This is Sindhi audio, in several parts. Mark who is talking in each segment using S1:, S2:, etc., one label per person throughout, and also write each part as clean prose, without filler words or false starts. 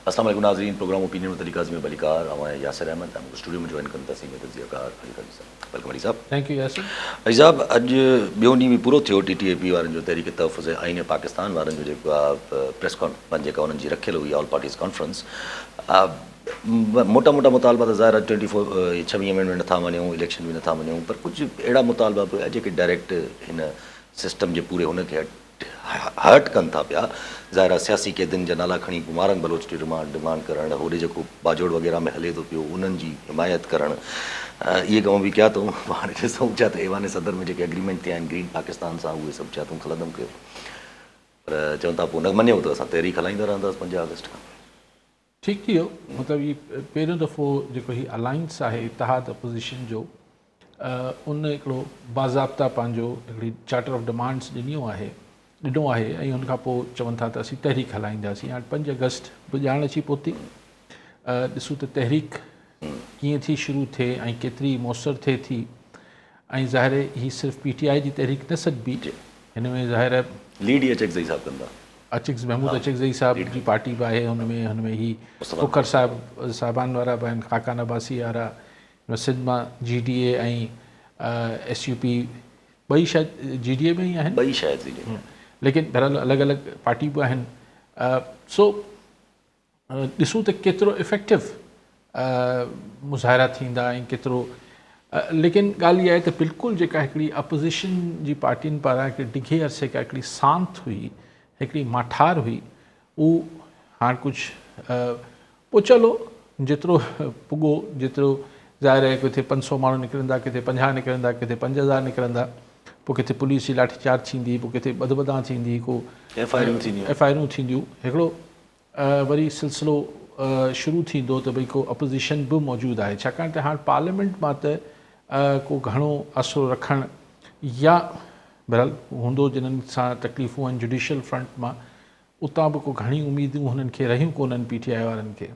S1: السلام عليڪم ناظرين programme Opinion with Ali Qazi ۾ ڀليڪار اوهان ۽ ياسر احمد ۽ مون کي اسٽوڊيو ۾ جوائن ڪن ٿا سينيئر تجزيه ڪار علي قاضي صاحب welcome Ali صاحب.
S2: Thank you Yasir.
S1: Ali صاحب اڄ ٻيو ڏينهن به پورو ٿيو ٽي ٽي اي پي وارن جو تحريڪ تحفظ آئين پاڪستان وارن جو جيڪو آ پريس ڪانفرنس جيڪا انهن جي رکيل هئي آل پارٽيز ڪانفرنس موٽا موٽا مطالبا ته ظاهر آ ٽوئنٽي فور ڇويهه امينڊمينٽ نٿا مڃون اليڪشن به نٿا مڃون پر ڪجهه اهڙا مطالبا به جيڪي ڊائريڪٽ هن سسٽم جي پوري هن کي هرٽ ڪن ٿا پيا، ظاهر آ سياسي قيدين جا نالا کڻي مارنگ بلوچ جي رمانڊ ڊمانڊ ڪرڻ، هوڏي جيڪو باجوڙ وغيره ۾ هلي ٿو پيو انهن جي حمايت ڪرڻ اهي ڪم به ڪيا اٿئون، هاڻي ڏسون ڇا ته ايوان صدر ۾ جيڪي اگريمينٽ ٿيا آهن گرين پاڪستان سان اهي سڀ ڇا تون کلندم ڪيو پر چون ٿا پوء نه مڃيو ته اسان تحريڪ هلائيندا رهنداسين پنج آگسٽ کان.
S2: ٺيڪ ٿي ويو مطلب هي پهريون دفعو جيڪو هي الائنس آهي اتحاد اپوزيشن جو ان هڪڙو باضابطا پنهنجو هڪڙي چارٽر آف ڊمانڊس ڏنيو آهي ڏنو آهي ۽ ان کان پوء چون ٿا ته اسين تحريڪ هلائينداسين هاڻي پنج آگسٽ به ڄاڻ اچي پهتي ڏسون ته تحريڪ ڪيئن ٿي شروع ٿئي ۽ ڪيتري موثر ٿئي ٿي ۽ ظاهر هي صرف پي ٽي آء جي تحريڪ نه سڏبي هن ۾ ظاهر
S1: ليڊ ئي اچڪزئي صاحب ڪندا.
S2: اچڪز محمود اچڪزئي صاحب جي پارٽي به آهي هن ۾ هن ۾ هي کوکر صاحب صاحبان وارا به آهن خاقان عباسي وارا سنڌ مان G D A ۽ S U P ٻئي شايد جي ڊي اي ۾ ئي آهن
S1: ٻئي شايد جي ڊي اي
S2: ليڪن بهرحال الڳ الڳ پارٽي به آهن سو ڏسون ته ڪيترو افيڪٽو مظاهرا ٿيندا ۽ ڪيترو ليڪن ڳالهه اها آهي ته بلڪل جيڪا هڪڙي اپوزيشن جي پارٽين پاران هڪڙي ڊگهي عرصي کان هڪڙي سانت هئي هڪڙي ماٺار هئي هو هاڻ ڪجهه پوء چلو جيترو پڳو جيترو ظاهر آهي ڪٿي پنج سو ماڻهو نڪرندا ڪٿي پنجاهه نڪرندا ڪٿي پنج هزار نڪرندا پوء ڪٿي پوليس جي لاٺي چارج ٿيندي پوء ڪٿي ٻڌ ٻڌان ٿيندي ڪو
S1: ايف I آرون ٿينديون
S2: ايف I آرون ٿينديون هڪڙو وري سلسلو شروع ٿيندو ته ڀئي ڪو اپوزيشن به موجود آهي ڇاڪاڻ ته هاڻ پارليامينٽ مان ته ڪو گهڻو آسرو رکڻ يا بهرحال هوندو جنھن سان تڪليفون آهن جڊيشل فرنٽ مان اتان به ڪو گهڻي اميدون هنن کي رهيون ڪونهن پي ٽي آء وارن کي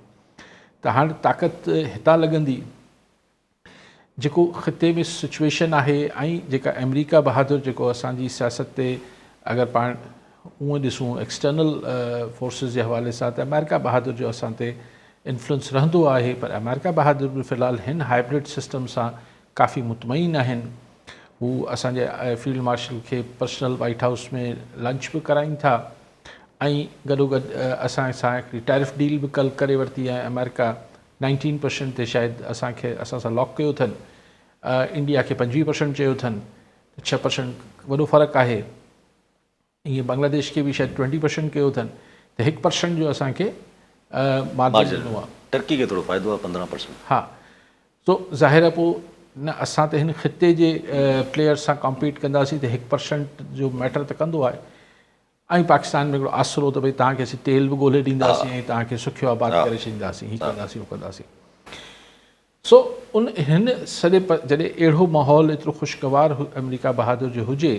S2: ته هاڻ طاقت هتان لڳندي جيڪو خطي ۾ سچويشن آهي ۽ جيڪا آمريڪا بهادر جيڪو اسان جي سياست تي اگر پاڻ اونء ڏسون ايڪسٽرنل فورسز جي حوالي سان ته آمريڪا بهادر جو اسان تي انفلوئنس رهندو آهي پر آمريڪا بهادر به في الحال هن هائبرڊ سسٽم سان ڪافي مطمئن آهن هو اسان جي فيلڊ مارشل کي پرسنل وائٽ هائوس ۾ لنچ به ڪرائين ٿا ۽ گڏوگڏ اسان سان هڪڙي ٽيرف ڊيل به ڪل ڪري ورتي آهي آمريڪا نائنٽين پرسنٽ تي شايد اسان کي اسان سان لاڪ ڪيو اٿن انڊيا کي 25 پرسنٽ چيو اٿن ته 6 پرسنٽ وڏو فرق آهي ائين بنگلاديش کي به شايد 20 پرسنٽ ڪيو اٿن ته 1 پرسنٽ جو اسان کي مارجن ڏنو آهي
S1: ٽرڪي کي ٿورو فائدو آهي 15 پرسنٽ
S2: ها سو ظاهر آهي پوء نه اسان ته هن خطي جي پليئر سان ڪمپيٽ ڪنداسين ته 1 پرسنٽ جو ميٽر ته ڪندو آهي ۽ پاڪستان ۾ هڪڙو آسرو ته ڀئي توهان کي اسين تيل به ڳولي ڏينداسين ۽ توهان کي سکيو آباد ڪري ڇڏينداسين هي ڪنداسين هو ڪنداسين سو ان هن سڄي جڏهن اهڙو ماحول ايترو خوشگوار آمريڪا بهادر جو هجي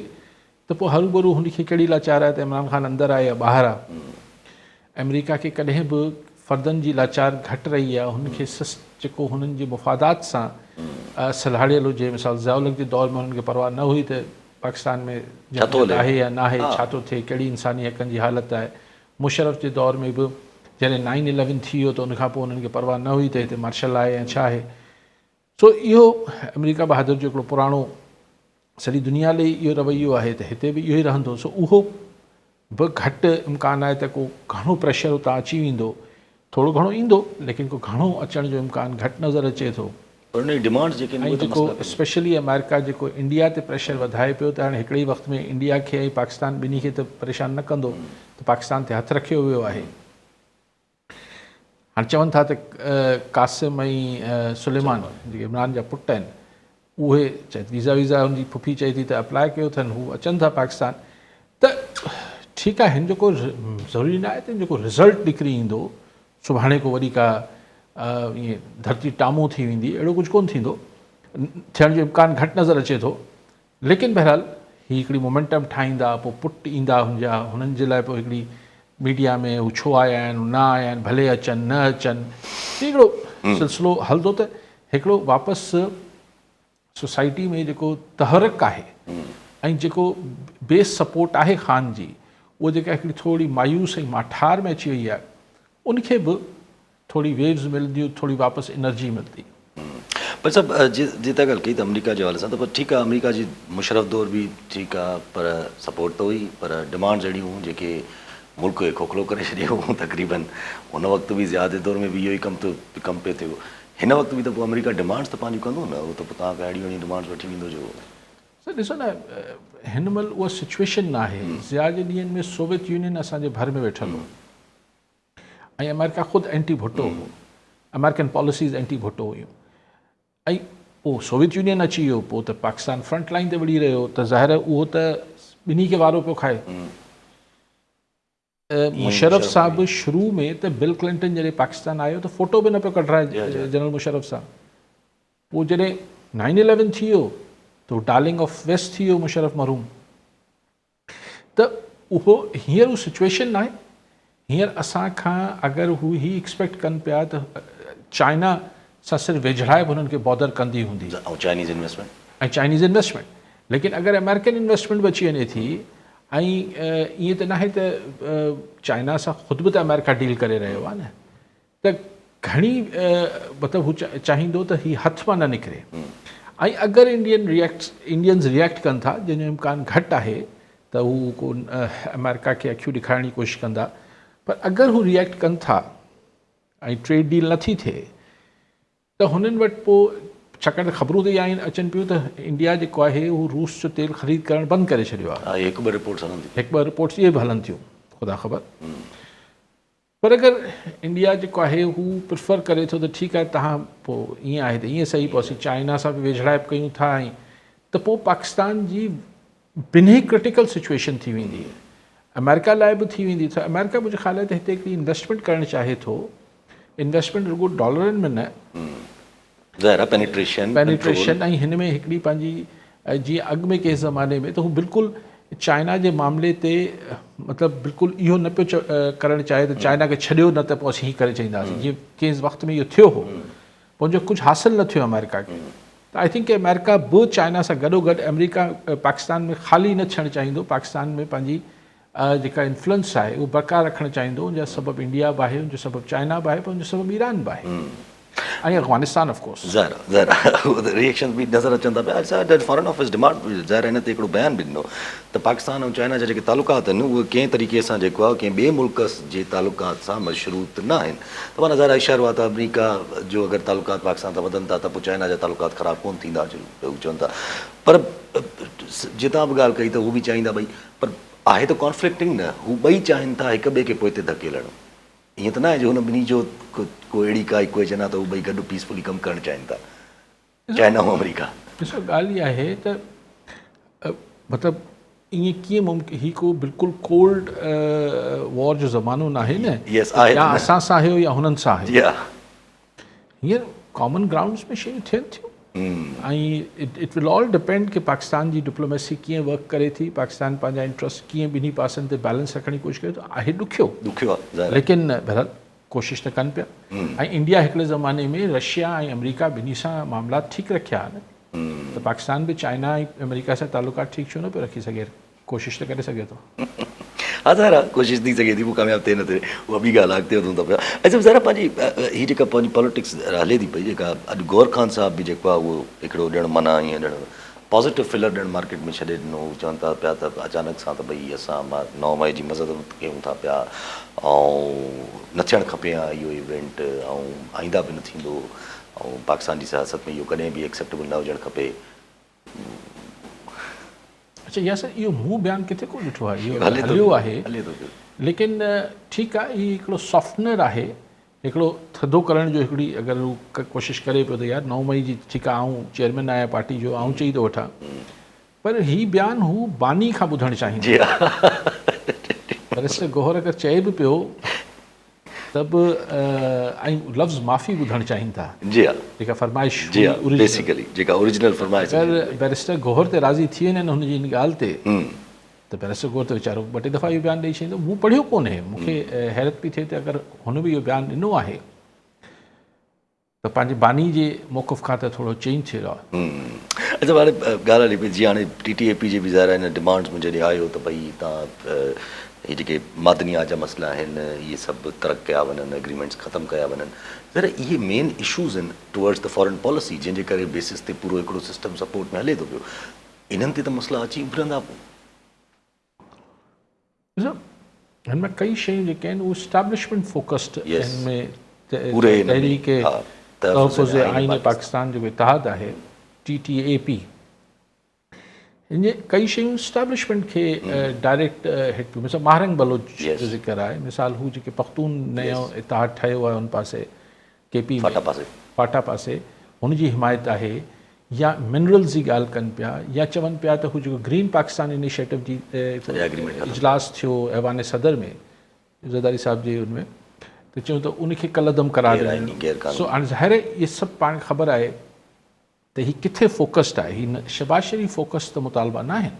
S2: ته پوء هروڀرو هن کي ڪهڙي لاچار آهي ته عمران خان اندر آهي يا ٻاهر آهي آمريڪا کي ڪڏهن به فردن جي لاچار گهٽ رهي آهي هن کي سس جيڪو هنن جي مفادات سان سلهاڙيل هجي مثال ضياء الحق جي دور ۾ هنن کي پرواهه نه هئي ته پاڪستان ۾ جمهوريت آهي يا ناهي، ڇا ٿو ٿئي، ڪهڙي انساني حقن جي حالت آهي. مشرف جي دور ۾ به جڏهن نائين اليون ٿي ويو ته ان کان پوء انهن کي پرواهه نه هئي ته هتي مارشل آهي يا ڇا آهي. سو اهو آمريڪا بهادر جو هڪڙو پراڻو سڄي دنيا لئي اهو رويو آهي ته هتي به اهو ئي رهندو. سو اهو به گهٽ امڪان آهي ته ڪو گهڻو پريشر اتان اچي ويندو، ٿورو گهڻو ايندو ليڪن ڪو گهڻو اچڻ جو امڪان گهٽ نظر اچي ٿو.
S1: پر ان جي ڊمانڊز جيڪي آهن
S2: اهي
S1: ۽
S2: ته جيڪو اسپيشلي آمريڪا جيڪو انڊيا تي پريشر وڌائي پيو ته هاڻي هڪڙي ئي وقت ۾ انڊيا کي ۽ پاڪستان ٻنهي کي ته پريشان نه ڪندو ته پاڪستان تي هٿ رکيو ويو آهي. هاڻي چون ٿا ته قاسم ۽ سليمان جيڪي عمران جا پٽ آهن اهي چئي ويزا ويزا هن جي پڦي چئي ٿي ته اپلاء ڪيو اٿن هو اچن ٿا پاڪستان ته ٺيڪ آهي هن جو ڪو ضروري نه آهي ته هن جو ڪو رزلٽ نڪري ايندو سڀاڻي ڪو وڏي ڪا ائين ڌرتي ٽامو ٿي ويندي اهڙو ڪجهه ڪونه ٿيندو ٿيڻ جو امڪان گهٽ نظر اچي ٿو ليڪن بهرحال هي هڪڙي مومينٽم ٺاهيندا پوء پٽ ايندا هن جا هنن جي لاء پوء هڪڙي ميڊيا ۾ هو ڇو آيا آهن هو نه آيا آهن ڀلي اچن نه اچن هي هڪڙو سلسلو هلندو ته هڪڙو واپس سوسائٽي ۾ جيڪو تحرڪ آهي ۽ جيڪو بيس سپورٽ آهي خان جي اهو جيڪا هڪڙي ٿوري مايوس ۽ ماٺار ۾ اچي وئي آهي ان کي به ٿوري ويوز ملنديون ٿوري واپس انرجي ملندي.
S1: پر صاحب جي جي تان ڳالهه ڪئي ته آمريڪا جي حوالي سان ته پر ٺيڪ آهي آمريڪا جي مشرف دور به ٺيڪ آهي پر سپورٽ ته هئي پر ڊمانڊز اهڙيون هيون جيڪي ملڪ کي کوکلو ڪري ڇڏيو هو تقريبن ان وقت به ضياء جي دور ۾ به اهو ئي ڪم ٿيو ڪم پئي ٿيو هن وقت به ته پوء آمريڪا ڊمانڊز ته پنهنجون ڪندو نه اهو ته پوء توهان کان اهڙيون اهڙيون ڊمانڊز وٺي ويندو جو
S2: سر ڏسو نه هن مهل اها سچويشن ناهي ضياء جي ڏينهن ۾ سوويت يونين اسان جي ڀر ۾ ويٺل هو ۽ آمريڪا خود اينٽي ڀٽو هو آمريڪن پاليسيز اينٽي ڀٽو هيون ۽ پوء سوويت يونين اچي ويو پوء ته پاڪستان فرنٽ لائن تي وڙهي رهيو ته ظاهر اهو ته ٻنهي کي وارو پيو کائي مشرف صاحب شروع ۾ ته بل ڪلنٽن جڏهن پاڪستان آيو ته فوٽو به نه پيو ڪڍرائي جنرل مشرف سان پوء جڏهن نائن اليون ٿي ويو ته ڊارلنگ آف ويسٽ ٿي ويو مشرف مرحوم ته اهو هينئر اهو سچويشن ناهي هينئر اسان کان اگر هو هي ايڪسپيڪٽ ڪن پيا ته چائنا سان صرف ويجهڙائپ هنن کي بادر ڪندي هوندي
S1: ۽ چائنيز انويسٽمينٽ
S2: ۽ چائنيز انويسٽمينٽ ليڪن اگر آمريڪن انويسٽمينٽ به اچي وڃي ٿي ۽ ائين ته ناهي ته چائنا سان خود به ته آمريڪا ڊيل ڪري رهيو آهي نه ته گهڻي مطلب هو چاهيندو ته هي هٿ مان نه نڪري ۽ اگر انڊين ريئيڪٽ انڊينز ريئيڪٽ ڪن ٿا جنهن جو امڪان گهٽ آهي ته هو ڪو آمريڪا کي اکيون ڏيکارڻ جي ڪوشش ڪندا پر اگر هو ريئيڪٽ ڪن ٿا ۽ ٽريڊ ڊيل نٿي ٿئي ته هنن وٽ پوء ڇاڪاڻ ته خبرون ته اها آهن اچن پيون ته انڊيا جيڪو آهي هو روس جو تيل خريد ڪرڻ بند ڪري ڇڏيو
S1: آهي. هڪ ٻه رپورٽس هلن ٿيون.
S2: هڪ ٻه رپورٽس اهي به هلن ٿيون خدا خبر. پر اگر انڊيا جيڪو آهي هو پريفر ڪري ٿو ته ٺيڪ آهي تهان پوء ائين آهي ته ائين صحيح پوء اسين چائنا سان به ويجهڙائپ ڪيون ٿا ۽ ته پوء پاڪستان جي بنهي ڪرٽيڪل سچويشن ٿي ويندي آمريڪا لاء به ٿي ويندي ته آمريڪا منهنجي خيال آهي ته هتي هڪڙي انويسٽمينٽ ڪرڻ چاهي ٿو انويسٽمينٽ رڳو ڊالرن ۾ نه
S1: ظاهر آهي پينيٽريشن
S2: پينيٽريشن ۽ هن ۾ هڪڙي پنهنجي جيئن اڳ ۾ ڪنهن زماني ۾ ته هو بلڪل چائنا جي معاملي تي مطلب بلڪل اهو نه پيو ڪرڻ چاهي ته چائنا کي ڇڏيو نه ته پوء اسين هي ڪري ڇڏينداسين جيئن ڪنهن وقت ۾ اهو ٿيو هو پوء ان جو ڪجهه حاصل نه ٿيو آمريڪا کي ته I think آمريڪا به چائنا سان گڏو گڏ آمريڪا پاڪستان ۾ خالي نه ٿيڻ چاهيندو پاڪستان ۾ پنهنجي جيڪا انفلوئنس آهي اهو برقرار رکڻ چاهيندو ان جا سبب انڊيا به آهي ان جو سبب چائنا به آهي پر ان جو سبب ايران به آهي ۽ افغانستان آف ڪورس.
S1: ظاهر آهي ظاهر آهي اهو ته ريئڪشنز به نظر اچن ٿا پيا اڇا جج فارن آفيس ڊمانڊ ظاهر آهي هن تي هڪڙو بيان به ڏنو ته پاڪستان ۽ چائنا جا جيڪي تعلقات آهن اهي ڪنهن طريقي سان جيڪو آهي ڪنهن ٻئي ملڪ جي تعلقات سان مشروط نه آهن ته معنيٰ ظاهر آهي اشارو آهي ته آمريڪا جو اگر تعلقات پاڪستان سان وڌن ٿا ته پوء چائنا جا تعلقات خراب ڪونه ٿيندا جو چون ٿا پر جتان به ڳالهه ڪئي ته هو به چاهيندا ٻئي پر آهي ته ڪانفلڪٽنگ نه، هو ٻئي چاهين ٿا هڪ ٻئي کي پوئتي ڌڪيلڻ. ائين ته ناهي جو هن ٻنهي جو ڪو اهڙي ڪا ايڪويشن آهي ته هو ٻئي گڏ پيسفلي ڪم ڪرڻ چاهين ٿا، چائنا ۽ آمريڪا.
S2: ڏسو ڳالهه اها آهي ته مطلب ائين ڪيئن ممڪن، هي ڪو بلڪل ڪولڊ وار جو زمانو ناهي نه يا اسان سان آهيو يا هنن سان آهيو. هينئر ڪامن گرائونڊز ۾ شيون ٿين ٿيون ۽ it will all depend ڪي پاڪستان جي ڊپلوميسي ڪيئن ورڪ ڪري ٿي پاڪستان پنهنجا انٽرسٽ ڪيئن ٻنهي پاسن تي بيلنس رکڻ جي ڪوشش ڪري ٿو آهي ڏکيو
S1: ڏکيو آهي
S2: ليڪن بهرحال ڪوشش ته ڪن پيا ۽ انڊيا هڪڙي زماني ۾ رشيا ۽ آمريڪا ٻنهي سان معاملات ٺيڪ رکيا آهن ته پاڪستان به چائنا ۽ آمريڪا سان تعلقات ٺيڪ ڇو نه پيو رکي سگهي ڪوشش ته ڪري سگهي ٿو.
S1: ها ظاهر آ ڪوشش ٿي سگهي ٿي پوء ڪامياب ٿئي نه ٿئي اها ٻي ڳالهه آ اڳتي وڌون ٿا پيا ۽ سڀ ظاهر آ پنهنجي هي جيڪا پنهنجي پاليٽڪس هلي ٿي پئي جيڪا اڄ گوهر خان صاحب به جيڪو آ اهو هڪڙو ڄڻ معنيٰ ائين ڄڻ پازيٽو فلر ڄڻ مارڪيٽ ۾ ڇڏي ڏنو هو چون ٿا پيا ته اچانڪ سان ته ڀئي اسان 9 مئي جي مذمت ڪيون ٿا پيا ۽ نه ٿيڻ کپي ها اهو ايونٽ ۽ آئنده به نه ٿيندو ۽ پاڪستان جي سياست ۾ اهو ڪڏهن به ايڪسيپٽيبل نه هجڻ کپي.
S2: اڇا ياسر اهو مون بيان ڪٿي ڪونه ڏٺو آهي اهو هليو آهي ليڪن ٺيڪ آهي هي هڪڙو سافٽنر آهي هڪڙو ٿڌو ڪرڻ جو هڪڙي اگر هو ڪوشش ڪري پيو ته يار 9 مئي جي ٺيڪ آهي آئون چيئرمين آهيان پارٽي جو آئون چئي ٿو وٺان پر هي بيان هو باني کان ٻڌڻ چاهيندو بئريسٽر گوهر اگر چئي به پيو ته به ۽ لفظ معافي ٻڌڻ چاهين ٿا.
S1: جي ها.
S2: جيڪا فرمائش
S1: جي ها بيسيڪلي جيڪا اوريجنل فرمائش
S2: اگر بئريسٽر گوهر تي راضي ٿي وڃن هن جي ان ڳالهه تي ته بئريسٽر گوهر ته ويچارو ٻه ٽي دفعا اهو بيان ڏئي ڇڏيندو. مون پڙهيو ڪونهي مون کي حيرت پئي ٿئي ته اگر هن به اهو بيان ڏنو آهي ته پنهنجي باني جي موقف کان ته ٿورو چينج ٿيل آهي.
S1: اڇا هاڻي ڳالهه هلي پئي جيئن هاڻي ٽي ٽي اي پي جي به ظاهر آهي هن ڊمانڊز ۾ جڏهن آيو ته ڀئي تان هي جيڪي معدنيات جا مسئلا آهن اهي سڀ ترڪ ڪيا وڃن، ايگريمينٽس ختم ڪيا وڃن، ظاهر آهي اهي مين اشوز آهن ٽوورڊز the foreign policy جنهن جي ڪري بيسس تي پورو هڪڙو سسٽم سپورٽ ۾ هلي ٿو پيو، انهن تي ته مسئلا اچي اڀرندا پوء.
S2: ڏسو هن ۾ ڪئي شيون جيڪي آهن اهي اسٽيبلشمينٽ فوڪسڊ هن ۾ تحريڪ تحفظ آئين پاڪستان جيڪو اتحاد آهي ٽي ٽي اي پي هن جي ڪئي شيون اسٽيبلشمينٽ کي ڊائريڪٽ هٽ پيون مثال ماهرنگ بلوچ جو ذڪر آهي مثال هو جيڪي پختون نيو اتحاد ٺهيو آهي ان پاسي ڪي پي ۾ فاٽا پاسي هن جي حمايت آهي يا منرلز جي ڳالهه ڪن پيا يا چون پيا ته هو جيڪو گرين پاڪستان انيشيٽو جي اجلاس ٿيو ايوان صدر ۾ زرداري صاحب جي ان ۾ ته چيون ته ان کي ڪالعدم قرار ڏنو سو هاڻي ظاهر آهي اهي سڀ پاڻ کي خبر آهي ته هي ڪٿي فوڪسڊ آهي، هي شهباز شريف فوڪسڊ ته مطالبا ناهن.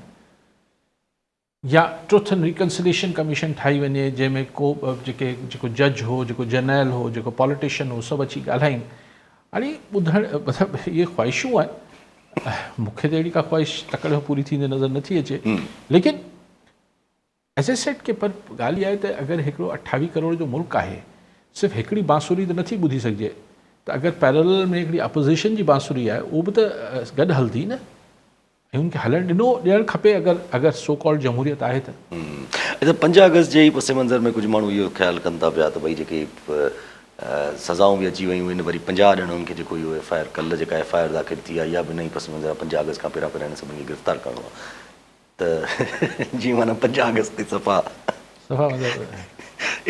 S2: يا ٽروٿ اينڊ ريڪنسليشن ڪميشن ٺاهي وڃي جنهن ۾ ڪو به جيڪي جيڪو جج هو، جيڪو جرنيل هو، جيڪو پاليٽيشن هو سڀ اچي ڳالهائين. هاڻي ٻڌڻ مطلب اهي خواهشون آهن، مون کي ته اهڙي ڪا خواهش تڪڙ ۾ پوري ٿيندي نظر نٿي اچي ليڪن ايز I said ڪي پر ڳالهه اها آهي ته اگر هڪڙو 28 ڪروڙ جو ملڪ آهي صرف هڪڙي بانسري ته نٿي ٻڌي سگهجي ته اگر پيرلل ۾ هڪڙي اپوزيشن جي بانسري آهي اهو به ته گڏ هلندي نه ۽ ان کي هلڻ ڏنو ڏيڻ کپي اگر اگر سو ڪالڊ جمهوريت آهي ته.
S1: اچا 5 آگسٽ جي ئي پس منظر ۾ ڪجهه ماڻهو اهو خيال ڪن ٿا پيا ته ڀئي جيڪي سزائون به اچي ويون آهن وري 50 ڄڻن کي جيڪو اهو ايف I R ڪلهه جيڪا ايف I R داخل ٿي آهي اها به ان ئي پس منظر 5 آگسٽ کان پهريان پهريان هنن سڀني کي گرفتار ڪرڻو آهي ته جيئن معنيٰ 5 آگسٽ تي صفا
S2: صفا مطلب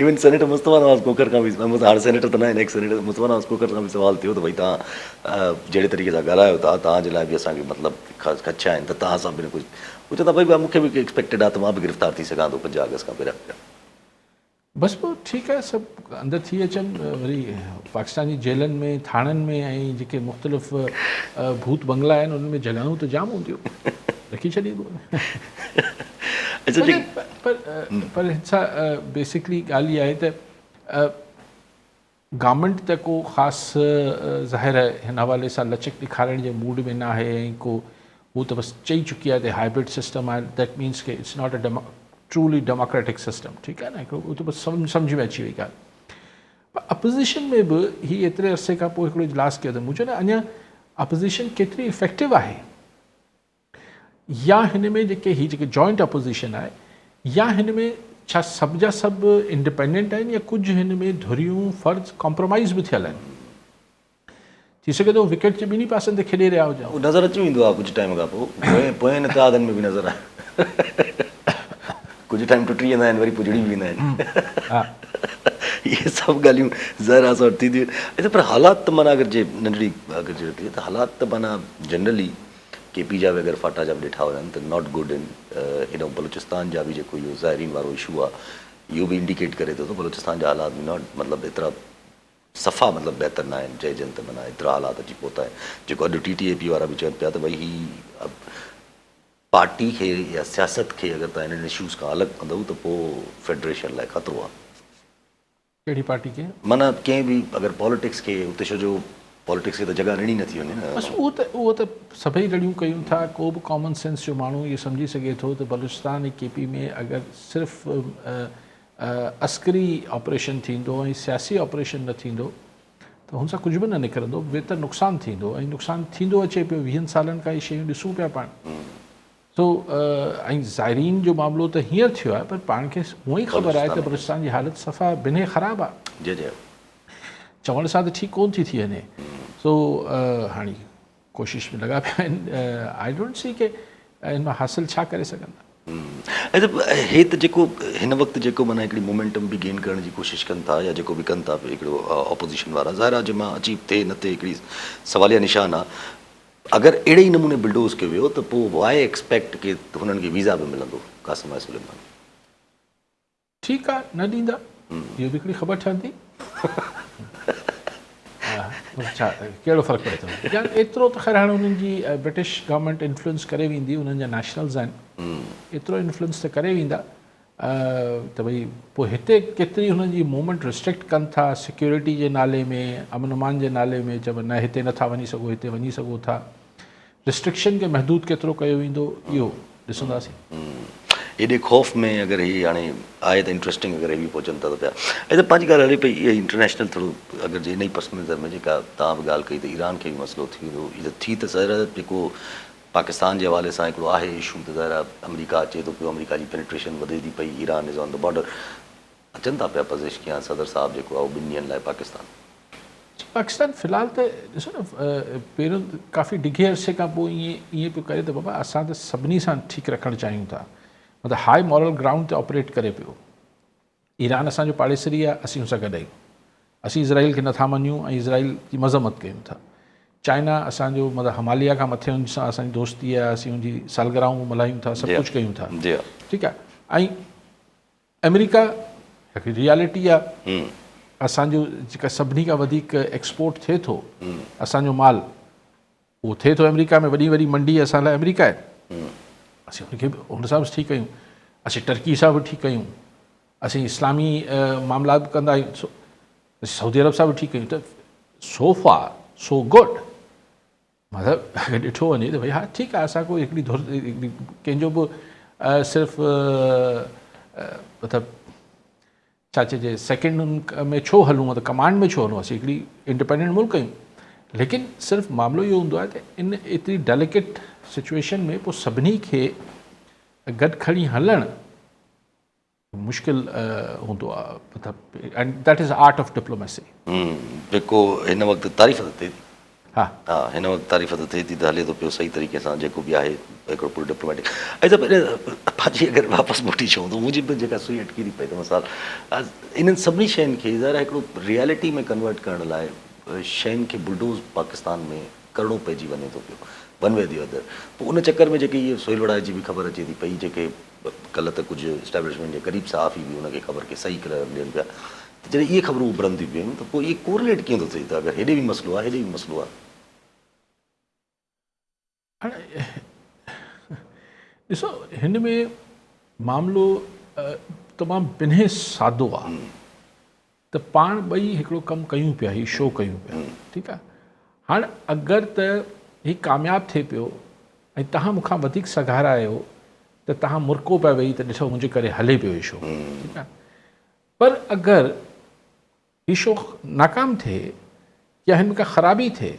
S1: ايون سينيٽر مصطفيٰ نواز کوکر کان به هاڻي سينيٽر ته نه آهن ايڪس سينيٽر مصطفيٰ نواز کوکر کان به سوال ٿيو ته ڀئي توهان جهڙي طريقي سان ڳالهايو ٿا توهان جي لاء به اسان کي مطلب خدشا آهن ته توهان سان به ڪجهه هو چون ٿا ڀئي مون کي به ايڪسپيڪٽيڊ آهي ته مان به گرفتار ٿي سگهان ٿو 5 آگسٽ کان پهريان پهريان.
S2: بس پوء ٺيڪ آهي سڀ اندر ٿي اچن وري پاڪستان جي جيلن ۾ ٿاڻن ۾ ۽ جيڪي مختلف ڀوت بنگلا آهن انهن ۾ جڳهيون ته جام هونديون رکي ڇڏيندو. پر پر هن سان بيسڪلي ڳالهه اها آهي ته گورنمينٽ ته ڪو خاص ظاهر آهي هن حوالي سان لچڪ ڏيکارڻ جي موڊ ۾ نه آهي ۽ ڪو هو ته بس چئي چڪي آهي ته هائبرڊ سسٽم آهي that means K it's not a truly democratic system ٺيڪ آهي نه هڪڙو اهو ته بس سمجهه ۾ اچي وئي ڳالهه پر اپوزيشن ۾ به هي ايتري عرصي کان پوء هڪڙو اجلاس ڪيو اٿن مون چيو نه اڃا اپوزيشن ڪيتري افيڪٽو آهي يا هن ۾ جيڪي هي جيڪي جوائنٽ اپوزيشن آهي يا هن ۾ ڇا سڀ جا سڀ انڊيپينڊنٽ آهن يا ڪجهه هن ۾ ڌريون فرض ڪمپرومائز به ٿيل آهن ٿي سگهي ٿو وڪيٽ جي ٻنهي پاسن تي کيڏي رهيا هجن.
S1: اهو نظر اچي ويندو آهي ڪجهه ٽائيم کان پوء پوئين پوئين اتحادن ۾ به نظر آيو ڪجهه ٽائيم ٽٽي ويندا آهن وري پوء جڙي به ويندا آهن اهي سڀ ڳالهيون ظاهر آهي اسان وٽ ٿينديون آهن پر حالات ته معنيٰ اگر جي ننڍڙي اگر جي رکجي ته حالات ته معنيٰ جنرلي ڪي پي جا به اگر فاٽا جا به ڏٺا وڃن ته not good ان هيڏانهن بلوچستان جا به جيڪو اهو زائرين وارو اشو آ اهو به انڊيڪيٽ ڪري ٿو ته بلوچستان جا حالات به not مطلب ايترا صفا مطلب بهتر نه آهن چئجن ته معنيٰ ايترا حالات اچي پهتا آهن جيڪو اڄ ٽي ٽي اي پي وارا به چون پيا ته ڀئي هي پارٽي کي يا سياست کي اگر توهان انهن اشوز کان الڳ ڪندؤ ته پوء فيڊريشن لاء خطرو آ.
S2: ڪهڙي پارٽي کي؟
S1: معنيٰ ڪنهن به اگر پاليٽڪس کي اتي ڇو جو پاليٽڪس کي ته جڳهه ڏني نٿي وڃي نه.
S2: بس اهو ته اهو ته سڀئي رڙيون ڪيون ٿا ڪو به ڪامن سينس جو ماڻهو اهو سمجهي سگهي ٿو ته بلوچستان ۽ ڪي پي ۾ اگر صرف عسڪري آپريشن ٿيندو ۽ سياسي آپريشن نه ٿيندو ته هن سان ڪجهه به نه نڪرندو ويتر نقصان ٿيندو ۽ نقصان ٿيندو اچي پيو ويهن سالن کان اهي شيون ڏسون پيا پاڻ. سو ۽ زائرين جو معاملو ته هينئر ٿيو آهي پر پاڻ کي هونئن ئي خبر آهي ته بلوچستان جي حالت صفا بنهه خراب آهي.
S1: جي جي.
S2: چوڻ سان ته ٺيڪ ڪونه ٿي ٿي وڃي. سو هاڻي ڪوشش ۾ لڳا پيا آهن. I don't سي ڪي ان مان حاصل ڇا ڪري سگهندا.
S1: هي ته جيڪو هن وقت جيڪو معنيٰ هڪڙي مومينٽم به گين ڪرڻ جي ڪوشش ڪن ٿا يا جيڪو به ڪن ٿا هڪڙو اپوزيشن وارا ظاهر آهي جنهن مان اچيو ٿئي نه ٿئي هڪڙي سواليه نشان آهي اگر اهڙي ئي نموني بلڊوز ڪيو ويو ته پوء واء ايڪسپيڪٽ ڪي هنن کي ويزا به ملندو قاسم آء سليمان.
S2: ٺيڪ آ نه ڏيندا اهو به هڪڙي خبر ٺهندي ڇا ڪهڙو فرق پئي ٿو يار ايترو ته خير هاڻي انهن جي برٽش گورنمينٽ انفلوئنس ڪري ويندي انهن جا نيشنلز آهن ايترو انفلوئنس ته ڪري ويندا ته ڀئي پوء هتي ڪيتري هنن جي موومينٽ ريسٽرڪٽ ڪن ٿا سيڪيورٽي جي نالي ۾ امن امان جي نالي ۾ چون نه هتي نٿا وڃي سگهو هتي وڃي سگهو ٿا ريسٽرڪشن کي محدود ڪيترو ڪيو ويندو اهو ڏسنداسين.
S1: ايڏي خوف ۾ اگر هي هاڻي آهي ته انٽريسٽنگ اگر هي به پهچن ٿا ته پيا ۽ ته پنهنجي ڳالهه هلي پئي اها انٽرنيشنل ٿورو اگر جي انهي پس منظر ۾ جيڪا توهان به ڳالهه ڪئي ته ايران کي به مسئلو ٿي ويندو هي ته ٿي ته ظاهر آهي جيڪو پاڪستان جي حوالي سان هڪڙو آهي اشو ته ظاهر آهي آمريڪا اچي ٿو پيو آمريڪا جي پينيٽريشن وڌي ٿي پئي Iran is on the border اچن ٿا پيا پزشڪيان صدر صاحب جيڪو آهي اهو ٻن ڏينهن لاء پاڪستان.
S2: پاڪستان في الحال ته ڏسو نه پهريون ڪافي ڊگهي عرصي کان پوء ائين ائين پيو ڪري ته بابا اسان ته سڀني سان ٺيڪ رکڻ چاهيون ٿا مطلب هاء مورل گرائونڊ تي آپريٽ ڪري پيو ايران اسان جو پاڙيسري آهي اسين ان سان گڏ آهيون اسين اسرائيل کي نٿا مڃون ۽ اسرائيل جي مذمت ڪيون ٿا چائنا اسان جو مطلب هماليا کان مٿي ان سان اسان جي دوستي آهي اسين ان جي سالگراهون ملهايون ٿا سڀ ڪجهه ڪيون ٿا ٺيڪ آهي ۽ آمريڪا هڪ ريالٽي آ اسان جو جيڪا سڀني کان وڌيڪ ايڪسپورٽ ٿئي ٿو اسان جو مال اهو ٿئي ٿو آمريڪا ۾ وڏي وڏي منڊي اسان لاء آمريڪا آهي اسين ان کي به ان سان به ٺيڪ آهيون اسين ٽرڪي سان به ٺيڪ آهيون اسين اسلامي معاملا به ڪندا آهيون سعودي عرب سان به ٺيڪ آهيون ته سو فار سو گڊ مطلب اگر ڏٺو وڃي ته ڀئي ها ٺيڪ آهي اسان ڪو هڪڙي ڌر هڪڙي ڪنهن جو به صرف مطلب ڇا چئجي سيڪنڊ ۾ ڇو هلون مطلب ڪمانڊ ۾ ڇو هلون اسين هڪڙي انڊيپينڊنٽ ملڪ آهيون ليڪن صرف معاملو اهو هوندو آهي ته ان ايتري ڊيليڪيٽ سچويشن ۾ پوء سڀني کي گڏ کڻي هلڻ مشڪل هوندو آ مطلب and that is art of diplomacy.
S1: جيڪو هن وقت تعريف ته ٿئي ٿي.
S2: ها.
S1: ها هن وقت تعريف ته ٿئي ٿي ته هلي ٿو پيو صحيح طريقي سان جيڪو به آهي هڪڙو پورو ڊپلوميٽڪ ۽ ته پنهنجي اگر واپس موٽي اچون ته منهنجي به جيڪا سوئي اٽڪي ٿي پئي ته مثال انهن سڀني شين کي ظاهر آهي هڪڙو ريالٽي ۾ ڪنورٽ ڪرڻ لاء شين کي بلڊوز پاڪستان ۾ ڪرڻو پئجي وڃي ٿو پيو ون وي the other پوء ان چڪر ۾ جيڪي اهي سهيل وڙائي جي به خبر اچي ٿي پئي جيڪي ڪلهه ته ڪجهه اسٽيبلشمينٽ جي قريب صحافي به ان کي خبر کي صحيح قرار ڏين پيا ته جڏهن اهي خبرون اڀرن ٿيون پيون ته پوء اهي ڪورليٽ ڪيئن ٿو ٿئي ته اگر هيڏي به مسئلو آهي هيڏي به مسئلو آهي.
S2: هاڻي ڏسو هن ۾ معاملو تمام بنهه سادو آهي ته پاڻ ٻئي هڪڙو ڪم ڪيون پيا هي شو ڪيون پيا ٺيڪ آهي هاڻ اگر ته هي ڪامياب ٿئي پيو ۽ تهان مون کان وڌيڪ سگهارا آهيو ته تهان مرڪو پيا ويهي ته ڏسو منهنجي ڪري هلي پيو هي شو ٺيڪ آهي پر اگر هي شو ناڪام ٿئي يا هن ۾ ڪا خرابي ٿئي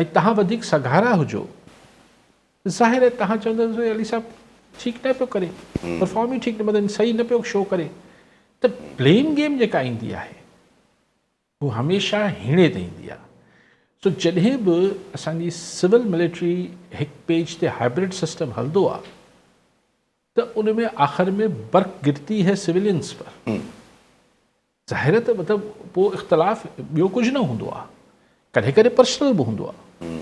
S2: ۽ توهان وڌيڪ سگهارا هجو ته ظاهر آهي توهان چوندؤ ته علي صاحب ٺيڪ نه پيو ڪري پرفارم ئي ٺيڪ نه مطلب صحيح نه پيو شو ڪري ته بليم گيم جيڪا ايندي آهي هو هميشه هيڻي تي ايندي آهي سو جڏهن به اسان جي سول ملٽري هڪ پيج تي هائبرڊ سسٽم هلندو آهي ته ان ۾ آخر ۾ برق گرتي هي سويلينس پر ظاهر آهي ته مطلب پوء اختلاف ٻيو ڪجهه نه هوندو آهي ڪڏهن ڪڏهن پرسنل به هوندو آهي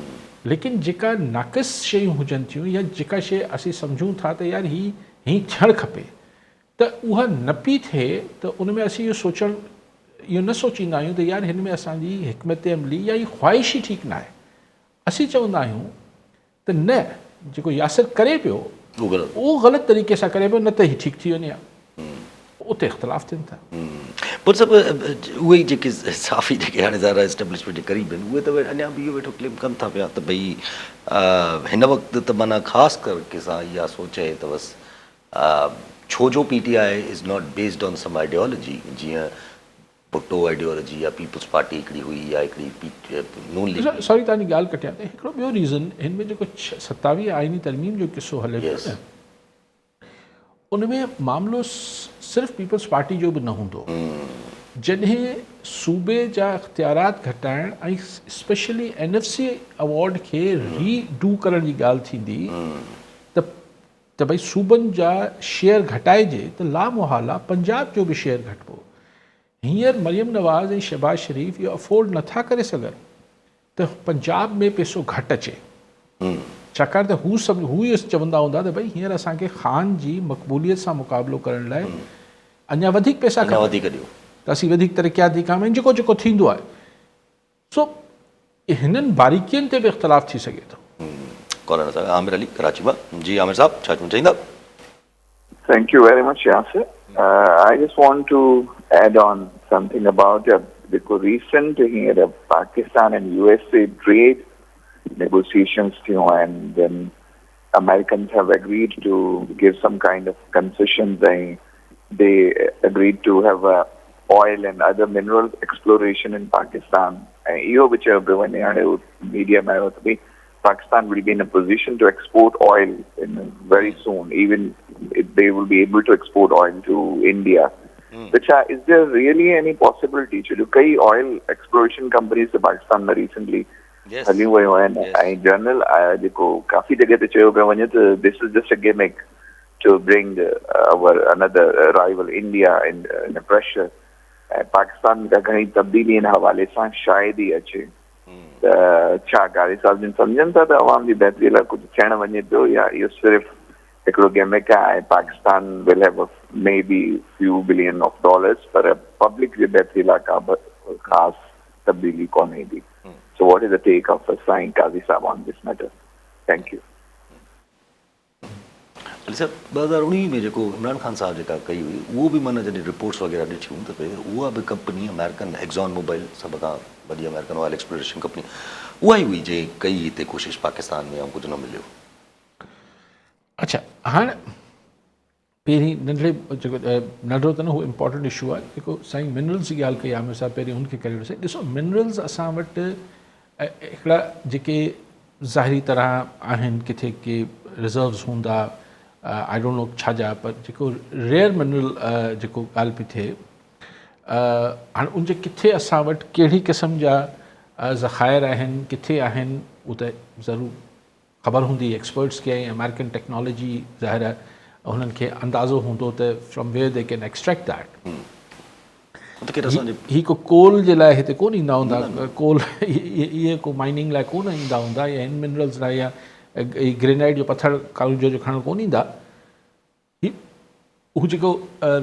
S2: ليڪن جيڪا ناقص شيون هجن ٿيون يا جيڪا شيء اسين سمجهون ٿا ته يار هي هين ٿيڻ کپي ته اها نه پي ٿئي ته ان ۾ اسين اهو سوچڻ اهو نه سوچيندا آهيون ته يار هن ۾ اسان جي حڪمت عملي يا هي خواهش ئي ٺيڪ نه آهي اسين چوندا آهيون ته نه جيڪو ياسر ڪري پيو اهو غلط طريقي سان ڪري پيو نه ته هي ٺيڪ ٿي وڃي ها اتي اختلاف ٿين ٿا.
S1: پر صاحب اهي ئي جيڪي صحافي جيڪي هاڻي ظاهر آهي اسٽيبلشمينٽ جي قريب آهن اهي ته اڃا به اهو ويٺو ڪليم ڪن ٿا پيا ته ڀئي هن وقت ته معنيٰ خاص ڪرڪي سان اها سوچ آهي ته بس ڇو جو P T I is not based on some ideology جيئن ڀٽو آئيڊيالوجي يا پيپلز پارٽي هڪڙي هئي يا هڪڙي پي نون ليگ هئي.
S2: سوري توهان جي ڳالهه ڪٽيان ٿي هڪڙو ٻيو ريزن هن ۾ جيڪو 27 آئيني ترميم جو قصو هلي پيو نه ان ۾ معاملو صرف پيپلز پارٽي جو به نه هوندو جڏهن صوبي جا اختيارات گهٽائڻ ۽ especially N F C award کي ري do ڪرڻ جي ڳالهه ٿيندي ته ته ڀئي صوبن جا شيئر گهٽائجي ته لامحاله پنجاب جو به شيئر گهٽبو. هينئر مريم نواز ۽ شهباز شريف اهو افورڊ نٿا ڪري سگهن ته پنجاب ۾ پئسو گهٽ اچي ڇاڪاڻ ته هو سڀ هو اهو چوندا هوندا ته ڀئي هينئر اسان کي خان جي مقبوليت سان مقابلو ڪرڻ لاء اڃا وڌيڪ پئسا کپن ته اسين وڌيڪ ترقياتي ڪم ۽ جيڪو جيڪو ٿيندو آهي سو هنن باريڪين تي به اختلاف ٿي سگهي ٿو.
S1: ڪالر اسان عامر علي ڪراچي مان جي عامر صاحب ڇا چوڻ چاهيندا.
S3: Thank you very much Yasir. I just want to add on something about جيڪو ريسنٽ هينئر Pakistan and U S A trade negotiations ٿيون آهن دين Americans have agreed to give some kind of concessions ۽ they agreed to have a oil and other mineral exploration in Pakistan ۽ اهو به چيو پيو وڃي هاڻي ميڊيا ۾ آيو ته ڀئي Pakistan will be in a position to export oil in very soon even they will be able to export oil to India ته ڇا is there really any possibility ڇو جو ڪئي آئل ايڪسپلوريشن ڪمپنيز ته پاڪستان ۾ ريسنٽلي هليون ويون آهن ۽ جنرل جيڪو ڪافي جڳهه تي چيو پيو وڃي ته this is just a gimmick to bring our another rival India in pressure ۽ Pakistan ۾ ڪا گهڻي تبديلي ان حوالي سان شايد ئي اچي ته ڇا قاضي صاحب جن سمجهن ٿا ته عوام جي بهتري لاء ڪجهه ٿيڻ وڃي پيو يا اهو صرف هڪڙو گيمڪ آهي ۽ Pakistan will have a maybe few billion of dollars per public جي بهتري لاء ڪا به خاص تبديلي ڪونه ايندي so what is the take of سائين قاضي صاحب on this matter thank you.
S1: Ali صاحب 2019 ۾ جيڪو عمران خان صاحب جيڪا ڪئي هئي اهو به معنيٰ جڏهن رپورٽس وغيره ڏٺيون ته اها به ڪمپني آمريڪن ايگزان موبائل سڀ کان وڏي آمريڪن آئل ايڪسپلوريشن ڪمپني اها ئي هئي جنهن ڪئي هتي ڪوشش پاڪستان ۾ ۽ ڪجهه نه مليو.
S2: اڇا هاڻ پهرين ننڍڙي جيڪو ننڍڙو ته نه هو امپورٽنٽ اشو آهي جيڪو سائين منرلز جي ڳالهه ڪئي عامر صاحب پهرين هن کي ڪري وٺوسين ڏسو منرلز اسان وٽ هڪڙا جيڪي ظاهري طرح آهن ڪٿي ڪي رزروز هوندا I don't know ڇا جا پر جيڪو ريئر منرل جيڪو ڳالهه پئي ٿئي هاڻي ان جي ڪٿي اسان وٽ ڪهڙي قسم جا ذخائر آهن ڪٿي آهن اهو ته ضرور خبر هوندي ايڪسپرٽس کي ۽ آمريڪن ٽيڪنالاجي ظاهر آهي انهن کي اندازو هوندو ته from where they can extract that. هي ڪو ڪول جي لاء هتي ڪون ايندا هوندا ڪول اهي ڪو مائننگ لاء ڪون ايندا هوندا يا هن منرلز لاء يا گرينائيٽ جو پٿر ڪارونجهر جو کڻڻ ڪون ايندا. هي هو جيڪو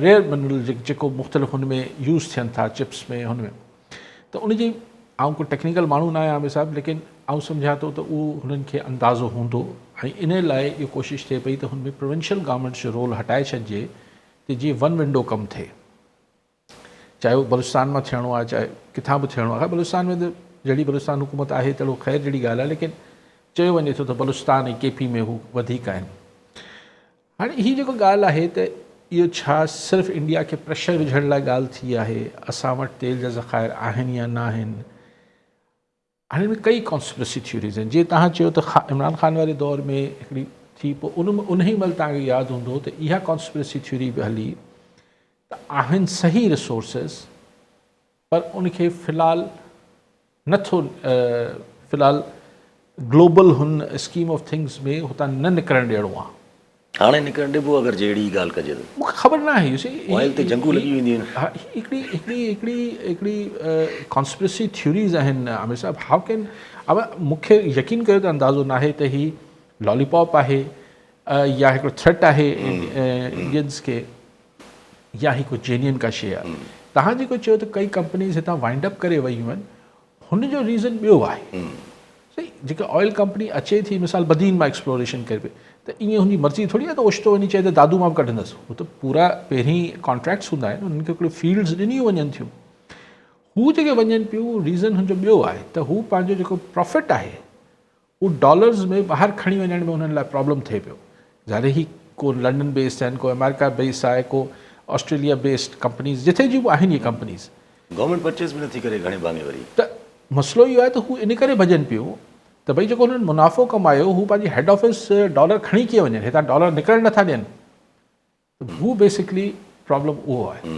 S2: ريئر منرل جيڪو مختلف هن ۾ يوز ٿين ٿا چپس ۾ هن ۾ ته ان جي آئون ڪو ٽيڪنيڪل ماڻهو نه آهيان عامر صاحب ليڪن آئون سمجهان ٿو ته اهو هنن کي اندازو هوندو ۽ ان لاء اهو ڪوشش ٿئي پئي ته هن ۾ پروونشل گورنمينٽس جو رول هٽائي ڇڏجي ته جيئن ون ونڊو ڪم ٿئي چاهي اهو بلوچستان مان ٿيڻو آهي چاهي ڪٿان به ٿيڻو آهي بلوچستان ۾ ته جهڙي بلوچستان حڪومت آهي تهڙو خير جهڙي ڳالهه آهي ليڪن چيو وڃي ٿو ته بلوچستان ۽ ڪي پي ۾ هو وڌيڪ آهن هاڻي هي جيڪو ڳالهه آهي ته اهو ڇا صرف انڊيا کي پريشر وجهڻ لاء ڳالهه ٿي آهي اسان وٽ تيل جا ذخائر آهن يا نه آهن هاڻي ان ۾ ڪئي ڪانسپرسي ٿيوريز آهن جيئن توهان چيو ته عمران خان واري دور ۾ هڪڙي ٿي پوء ان انهي مهل توهان کي ياد هوندو ته اها ڪانسپرسي ٿيوري به هلي ته آهن صحيح ريسورسز پر ان کي في الحال نٿو في الحال گلوبل هن اسڪيم آف ٿنگز ۾ هتان نه نڪرڻ ڏيڻو آهي.
S1: هاڻي نڪرڻ ڏبو اگر جي اهڙي ڳالهه ڪجي ته.
S2: مون کي خبر ناهي يو سي
S1: آئل تي جنگون لڳي وينديون
S2: آهن. ها هڪڙي هڪڙي هڪڙي هڪڙي ڪانسپرسي ٿيوريز آهن عامر صاحب how ڪين مون کي يقين ڪيو ته اندازو ناهي ته هي لالي پاپ آهي يا هڪڙو ٿريٽ آهي انڊينز کي يا هي ڪو جينين ڪا شي آهي تهان جيڪو چيو ته ڪئي ڪمپنيز هتان وائنڊ اپ ڪري ويون آهن هن جو ريزن ٻيو آهي صحيح جيڪا آئل ڪمپني اچي ٿي مثال بدين مان ايڪسپلوريشن ڪري پئي ته ائين هن جي مرضي ٿوري آهي ته اوچتو وڃي چئي ته دادو مان به ڪڍندس هو ته پورا پهرين ڪانٽريڪٽس هوندا آهن انهن کي هڪڙيون فيلڊز ڏنيون وڃن ٿيون هو جيڪي وڃن پيون ريزن هن جو ٻيو آهي ته هو پنهنجو جيڪو پرافٽ آهي هو ڊالرز ۾ ٻاهر کڻي وڃڻ ۾ انهن لاء پرابلم ٿئي پيو. ظاهر هي ڪو لنڊن بيسڊ آهن، ڪو آمريڪا بيسڊ آهي، ڪو آسٽريليا بيسڊ ڪمپنيز جٿي جون به آهن اهي ڪمپنيز.
S1: گورنمينٽ پرچيز به نٿي ڪري گهڻي ڀاڱي وري.
S2: ته مسئلو اهو آهي ته هو ان ڪري ڀڄن پيون ته ڀئي جيڪو هنن منافعو ڪمايو هو پنهنجي هيڊ آفيس ڊالر کڻي ڪيئن وڃن هتان ڊالر نڪرڻ نٿا ڏين ته هو بيسڪلي پرابلم اهو آهي.